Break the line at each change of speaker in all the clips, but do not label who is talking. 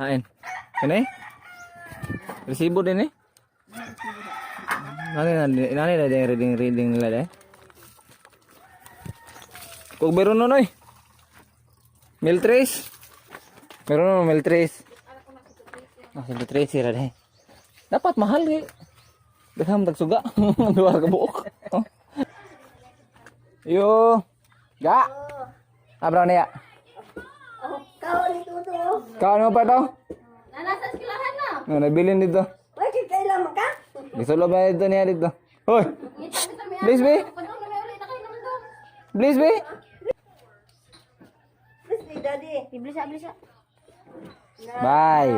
Hain. Kani? Resibo din eh. Nani na nani na din reading reading nila de. Kung meron nun oy. Mil tres. Meron nun mil tres. Ah, mil tres sira de. Dapat mahal eh. Daghang tagsuga. Duha ka buok. Oh. Yo. Ga. Abra niya.
Oh, kaon ito to.
Kaon mo pa to?
Nasa eskwelahan na.
No, nabilin dito.
Bakit kailan ka?
Gisulo ba dito niya dito? Hoy!
Ngita kita mi.
Please, be.
Padung na may uli na kayo naman dong.
Please, be.
Please, ni Daddy.
Iblisa, iblisa.
Bye.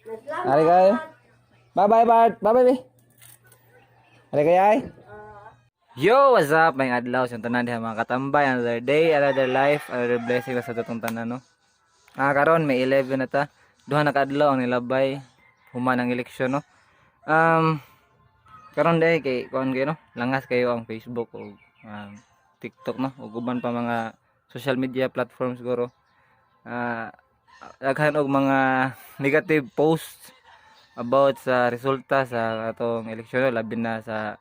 Nasalamat.
Ari kayo. Bye-bye, Bart. Bye-bye, be. Ari kayo, ay. Yo, what's up? May adlaw sa tanan diha, mga katambay. Another day, another life, another blessing sa atong tanan, no? Ah, karon may 11 na ta. Duha na kaadlaw ang nilabay human ang eleksyon, no? Karon day kay kuan kayo, no? Langas kayo ang Facebook o TikTok, no? Ug uban pa mga social media platforms siguro. Ah, daghan og mga negative posts about sa resulta sa atong eleksyon, no? Labi na sa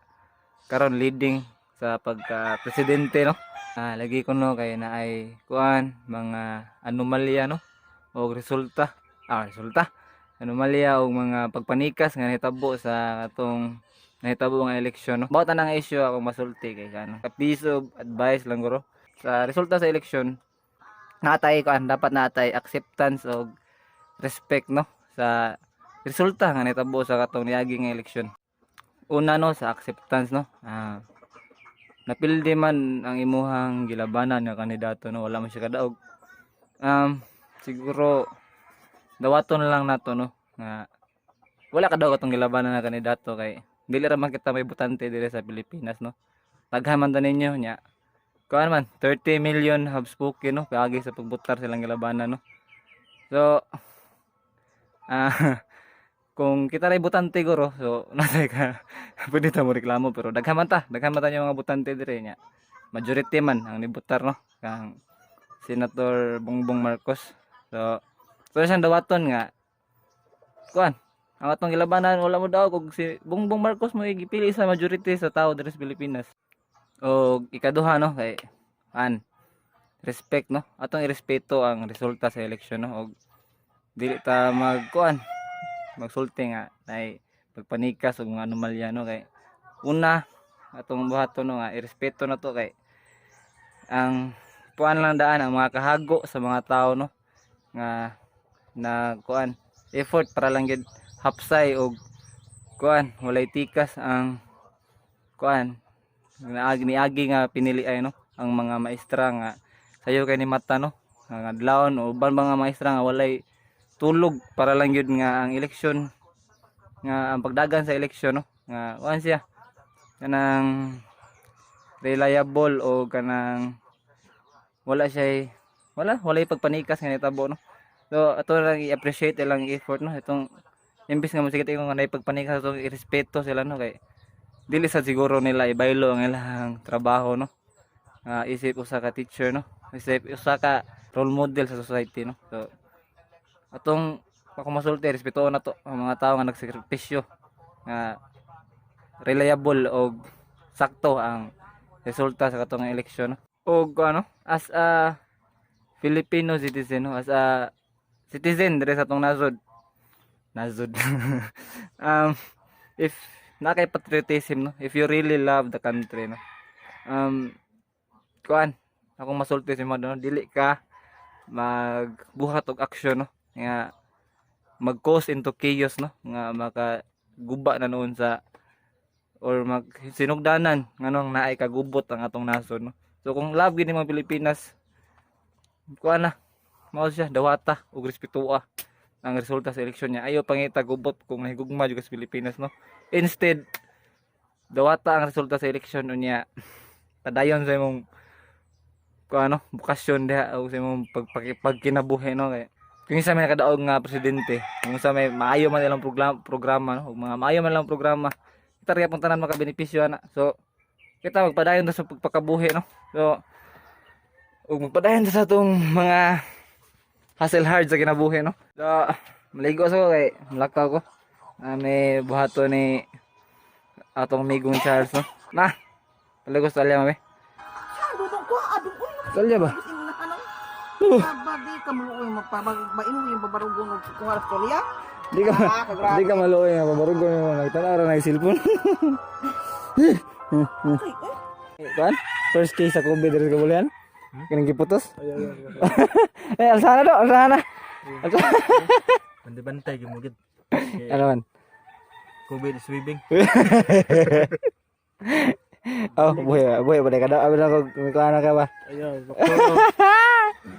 karon leading sa pagka presidente, no? Ah, lagi ko, no, kay naay kuan mga anomalya, no, o resulta, resulta anomalya o mga pagpanikas nga nahitabo sa atong nahitabo nga eleksyon, no. About anang issue ako masulti kay ano, a piece of advice lang guro sa resulta sa eleksyon, natay kuan, dapat natay acceptance og respect, no, sa resulta nga nahitabo sa katong niagi nga eleksyon. Una, no, sa acceptance, no, napildi man ang imuhang gilabanan nga kandidato, no, wala man siya kadaog, siguro dawaton lang nato, no, nga wala kadaog atong gilabanan nga kandidato kay dili ra man kita may botante diri sa Pilipinas, no. Daghan man ta ninyo nya. Kuan man, 30 million have spoken, no, paagi sa pagbotar silang gilabanan, no. So kung kita ray botante guro, so natay ka pwede ta mo reklamo, pero daghan man ta yung mga botante dire nya. Majority man ang nibotar, no, kang Senator Bongbong Marcos. So siyang dawaton nga kuan ang atong gilabanan wala mo daw kung si Bongbong Marcos mo gipili sa majority sa tao diri sa Pilipinas. O ikaduha, no, kay an respect, no, atong irespeto ang resulta sa eleksyon, no, og dili ta magkuan magsulti nga nay pagpanikas og mga anomalya, no, kay una atong buhaton, no, nga irespeto na to kay ang kuan lang daan ang mga kahago sa mga tao, no, nga na kuan effort para lang gyud hapsay og kuan walay tikas ang kuan naagi niagi nga pinili ay, no, ang mga maestra nga sayo kay ni mata, no, ang adlawon o uban mga maestra nga walay tulog para lang gyud nga ang eleksyon nga ang pagdagan sa eleksyon, no, nga kuan siya kanang reliable o kanang wala siya walay pagpanikas nga nitabo, no. So ato lang i-appreciate ilang effort, no, itong imbis nga mosigit ingon nga naay pagpanikas, atong irespeto sila, no, kay dili sa siguro nila ibaylo ang ilang trabaho, no, nga isip usa ka teacher, no, isip usa ka role model sa society, no. So atong ako masulti, respetuon nato ang mga tao nga nagsakripisyo nga reliable og sakto ang resulta sa katong eleksyon, no? Og ano, as a Filipino citizen, no, as a citizen dire sa atong nasod, if naa kay patriotism, no, if you really love the country, no, kuan akong masulti sa imo, no, dili ka magbuhat og aksyon, no, nga mag cause into chaos, no, nga makaguba na noon sa or mag sinugdanan nganong naay kagubot ang atong nasod, no. So kung love gid nimo Pilipinas, kuan na mao siya, dawata ug respetua ang resulta sa eleksyon niya. Ayo pangita gubot kung nahigugma jud ka sa Pilipinas, no. Instead, dawata ang resulta sa eleksyon, unya padayon sa imong kung ano bokasyon diha o sa imong pagkinabuhi, no, kay kung isa may nakadaog nga presidente, kung sa may maayo man ilang programa, no, ug mga maayo man ilang programa, kita ra gyapon tanan makabenepisyo ana. So kita magpadayon ta sa pagpakabuhi, no. So ug magpadayon ta sa atong mga Hustle hard sa kinabuhi, no? So, maligo sa ko kay malakaw ko. Ah, may buhato ni atong migong Charles, no? Na! Paligo sa talya, mami.
Dudong ko, adong ko.
Talya ba?
Babadi ka maluoy magpabag bain mo yung babarugon og kung alas Korea.
Di ka,
Ah, kagrabe.
di ka maluoy nga babarugon mo nagtanaw ra na yung cellphone.
Ay, eh.
Kuan? First case sa COVID diri sa Kabulian? Kanang giputos? Eh, alsana do, alsana. Alsana.
Bantay-bantay gyud mo gid.
Ano man?
COVID is swimming.
Oh, buhay, buhay ba ka daw? Abi na ko, kuan na ka ba?
Ayaw, doktor.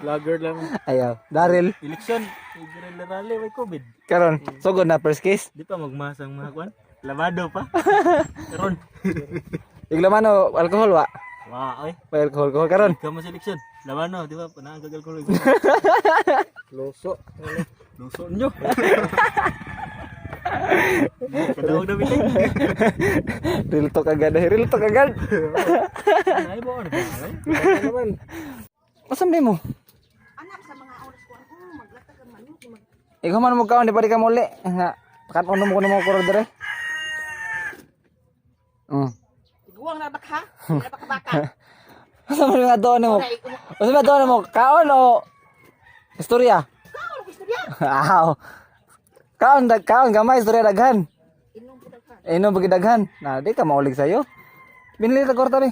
Vlogger lang.
Ayaw. Daryl,
Election, Israel rally may COVID.
karon sugod na first case.
Di pa magmasang mga kwan. Lavado pa. Karon.
Iglaman o alcohol wa?
Wa oy.
May alcohol alcohol karon.
Kamo sa election. Lavano, di ba? Panaang kagal ko. Luso. Luso nyo. Kadaog na bitin.
Real talk agad, eh. Real talk agad.
Ay, ba ano ba?
Asam mo?
Anak sa mga oras ko ako maglatag ang manok mag
Ikaw man mo kaon di pa di ka muli. Nga pakan-unom ko na mo kuro dire.
Iguang na baka, na baka baka.
Asa man nga doon mo? Asa man doon mo? Kaon o istorya?
Kaon gusto niya.
Aw. Kaon dag kaon gamay istorya daghan.
Inom po daghan.
Inom pag daghan. Na di ka maulig sayo. Binili ta kwarta ni.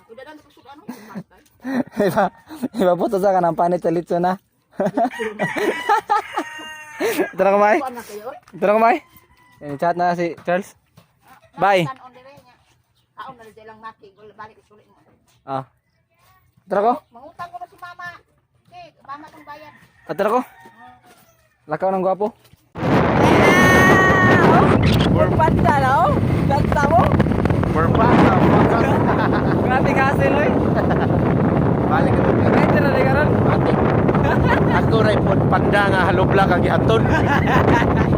Udadan sa kusog ano matay.
Iba, iba po to sa kanang panit sa litso na. Tara kumay.
Kuan na kayo. oy.
Tara kumay. Eh, chat na si Charles. Bye.
Tan on dire niya. Kaon na diri lang maki, wala balik suli mo.
Ah. Tara ko.
Mangutang ko na si mama. Okay, mama tong bayad.
Ah, tara ko. Lakaw ng gwapo. Panda na oh. Ganda mo.
Purpasa,
Grabe ka hassle oy.
Balik ka doon.
Right na rin karon.
Ako ray pod panda nga halobla kang gihaton.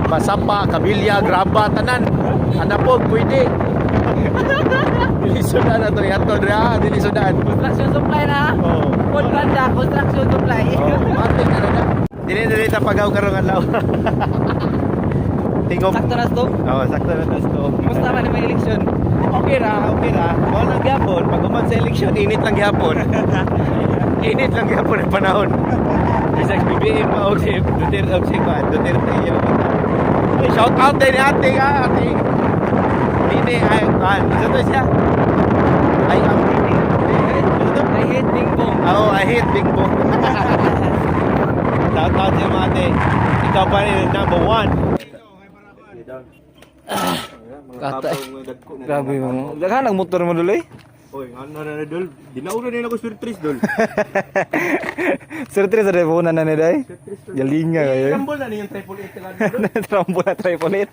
Masapa, kabilya, graba tanan. Anapog pwede. Dili sudan na to gihaton ra, dili sudan.
Construction supply na.
Oh.
Food panda, construction supply.
Oh, matik na na. Dili dili ta pagaw karong adlaw. Tingog.
Sakto na stop.
Oh, sakto na tas to.
Kumusta man yung election?
Okay ra, okay ra. Mao lang gyapon pag human sa election, init lang gyapon. Init lang gyapon ang panahon. Bisag BBM pa og si Duterte og si Kwan, Duterte iyo. Uy, shout out din ni ate ah, ate. Nini ay kwan. Isa to siya. Ay, ang Ano to?
I hate Bing Bong.
Oo, I hate Big Bong. Shout out sa mga ate. Ikaw pa rin ang number one.
Kata. Grabe mo. Daghan ang motor mo duloy.
Oy, ano na na dol? Dinauro na ako sur 3 dol.
Sir Tres sa na na ni day. Galinga kayo.
Trumbull na niyang triple eight lang dol.
Trumbo na triple eight.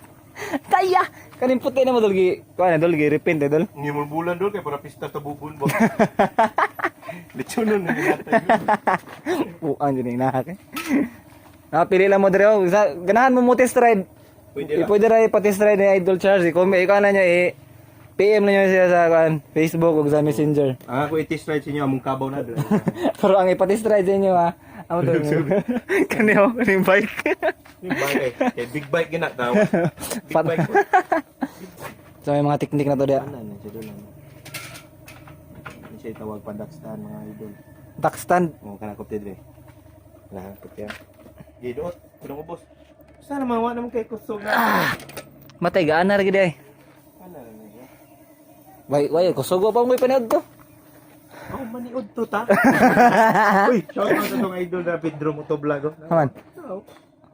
Kaya! Kaning puti na mo dol gi. Kuan na dol gi repaint eh dol.
Ngimol bulan dol kay para pista sa bubon ba. Lechonon na ginatay.
Buang jud ni nahak eh. Napili lang mo dire oh. Ganahan mo mo test ride.
Pwede ra.
Pwede ra ipa-test ride ni Idol Charles. Kung may ikaw na niya eh PM na niyo siya sa kuan, Facebook ug sa Messenger.
Ang ako i-test ride sa inyo among kabaw na dol.
Pero ang ipa-test ride sa inyo ha. Amo to. Kani oh, kaning bike.
Big bike eh. Kay big bike gina daw. Big bike.
So may mga teknik na to diya.
Ano na siya dol. Ano siya tawag pandakstan mga idol.
Back stand.
Oh, kana kopte dire. Kana kopte. Gidot, kunong ubos. Sana mawa naman kay kusog na.
Matay gaana ra gid ay.
Ano na siya?
Way way kusugo pa mo ipanood to.
Oh, maniod to ta. Uy, shout out sa tong idol na Pedro Motovlog. Oh.
Haman.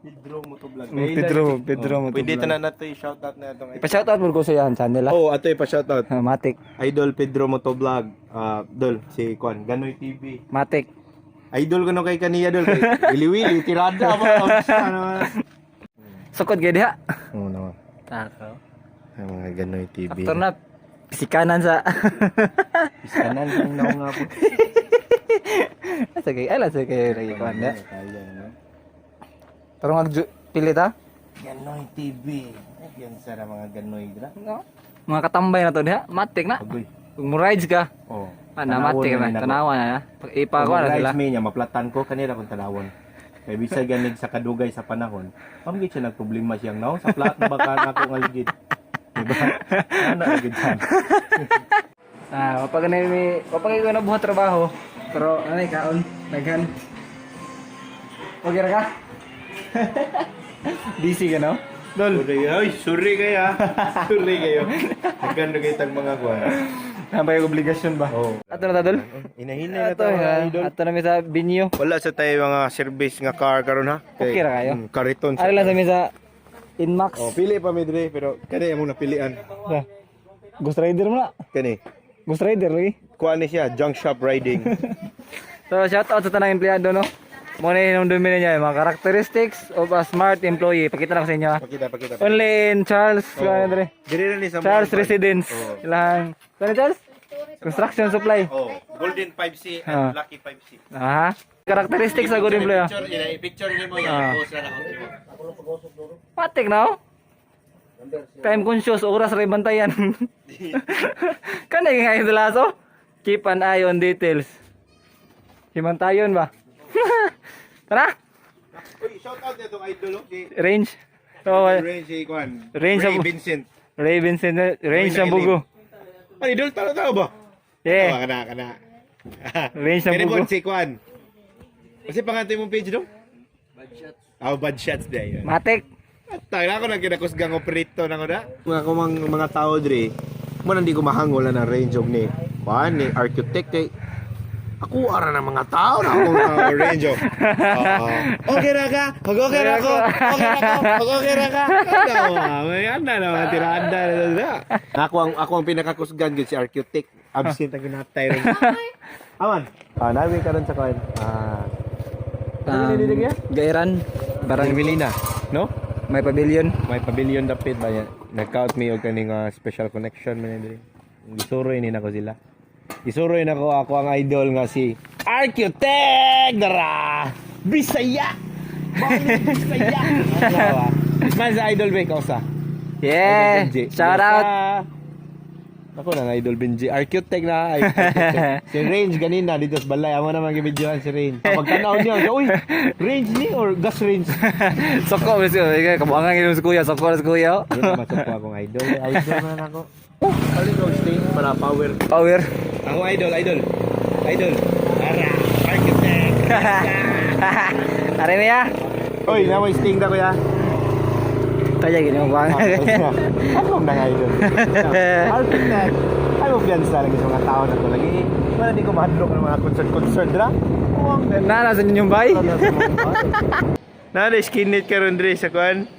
Pedro Motovlog.
Pedro
Oh,
Motovlog.
Pwede tanan nato i-shout out na itong idol.
Ipa-shoutout mo ko sa iyan channel ah.
Oh, ato ipa-shout out.
Matik.
Idol Pedro Motovlog. Ah, dol si Kwan, Ganoy TV.
Matik.
Idol ko no kay kaniya dol kay Wili-wili tirada ba. Ano.
Sukod gid diha.
Oo naman.
Takaw.
Ay, mga Ganoy TV.
Aktor na pisikanan sa
Iskanan ang naong nga po.
Sige, ala sige lagi kuan da.
Kaya no.
Pero mag pilit ha.
Ganoy TV. Ay, yan sa mga Ganoy dra.
No. Mga katambay na to diha, matik na.
Agoy.
Kung mo rides ka,
Oh.
ah, namate ka na. Tanawa na na. Pag ipa ko na sila.
Rides me niya maplatan ko kanila kung tanawon. Kay bisag ganig sa kadugay sa panahon, pamgit siya nagproblema siyang naon sa plat na baka na ako nga ligid. Diba? Ana ligid siya.
Ah, wapag na may wapag ko na buhat trabaho. Pero ano kaon, daghan. Okay ra ka? Busy ka no? Dol.
Sorry, ay, sorry kayo ah. Sorry kayo. Nagkano kayo tag mga kuwan.
Nabay obligasyon ba?
Oh.
Ato na ta, Dol?
Inahinay na
Ato,
tayo mga
ha?
idol.
Ato na mi sa binyo.
Wala sa tayo mga service nga car karon ha.
Okay ra kayo?
Kariton.
Ari lang sa mi sa Inmax.
Oh, pili pa mi dire pero kani among napilian.
Sa. Ghost Rider mo na.
Kani.
Ghost Rider lagi.
Kuan ni siya, junk shop riding.
So shout out sa tanang empleyado no. Mo na yung dumi niya mga characteristics of a smart employee. Pakita na ko sa inyo ha.
Pakita, pakita.
Only in Charles,
Oh.
ano dire?
Dire na ni sa
Charles
mga-
Residence.
Oh.
Ilang. Saan Charles? Construction supply.
Oh, Golden 5C
Ah.
and Lucky 5C.
Aha. Characteristics sa good employee.
Picture, ina, picture nimo
Ah.
yan. Post na ako.
Patik no? Time conscious, oras rin bantayan. Kanay nga yung laso? Keep an eye on details. Himantayon ba? Tara!
Uy, shout out na itong idol oh, si
Range. So,
Range si Kwan.
Range
Ray
sa-
Vincent.
Ray Vincent, Range ng Bugo.
Ay, idol tao tao ba?
Yeah,
Tawa kana kana.
Range ng
Kani
Bugo.
po si Kwan. Kasi pangatay mong page dong? Bad Shots. Oh, Bad Shots day. Yun.
Matik.
At ako nang kinakusgang operator na ko na. Mga kumang mga tao dre, mo nang di ko mahangol na range og ni Kwan ni architect kay ako ara na mga tao na akong range og. Oo. Okay ra ka? Okay ra ko. Okay ra ko. Okay ra ka. Ano, may anda na mga tiranda na na. Ako ang pinakakusgan gyud si architect. Absent ang ginatay rin. Aman. Ah, nabi karon sa kwan. Ah,
Gairan, Barang
Barang no?
May pavilion.
May pavilion dapit ba yan? Nag-count me og kaning special connection man diri. Gisuroy ni nako sila. Gisuroy nako ako ang idol nga si Architect Dara Bisaya. Bakit Bisaya? Ano ba? Man sa idol ba ikaw sa?
Yeah!
Idol Benji.
Shout out!
Ako na nga idol Benji. Architect na. Ay, architect. Si Range ganina dito sa balay. Amo naman gibidyohan si Range. Pagtanaw niya, siya, uy, Range ni or gas range?
Soko, kabuangan yun si kuya. Soko na si kuya.
Hindi na masok akong idol. Idol man ako. Oh, palit og stay para power.
Power.
Ako idol, idol. Idol. Ara, architect.
Are niya.
Oy, na mo sting na kuya.
Kaya gini mo bang.
Ako na nga idol. Architect. Ay mo piyansa lagi sa mga tao na ko lagi. Wala di ko mahadlok ng mga concert-concert ra.
Nana sa inyong bay.
Nada skinit karon dre sa kuan.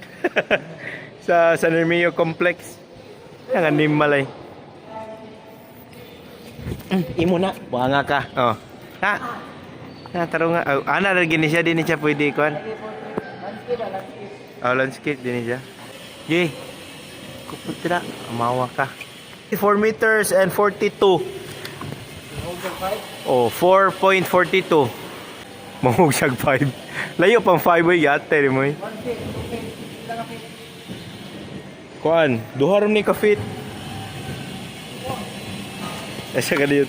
Sa San Hermio Complex. Ang animal ay. Imo na. Buanga ka. Oh. Ha. Na taro nga. Oh, ana ra gini siya dinhi siya pwede kuan. Oh, landscape dinhi siya. Ye. Kuputra, amawa ka. 4 meters and 42. Oh, 4.42. Mahug siyag 5. Layo pang 5 oy yate mo. Eh. Kuan, duha ram ni ka fit. Asa ka diyot.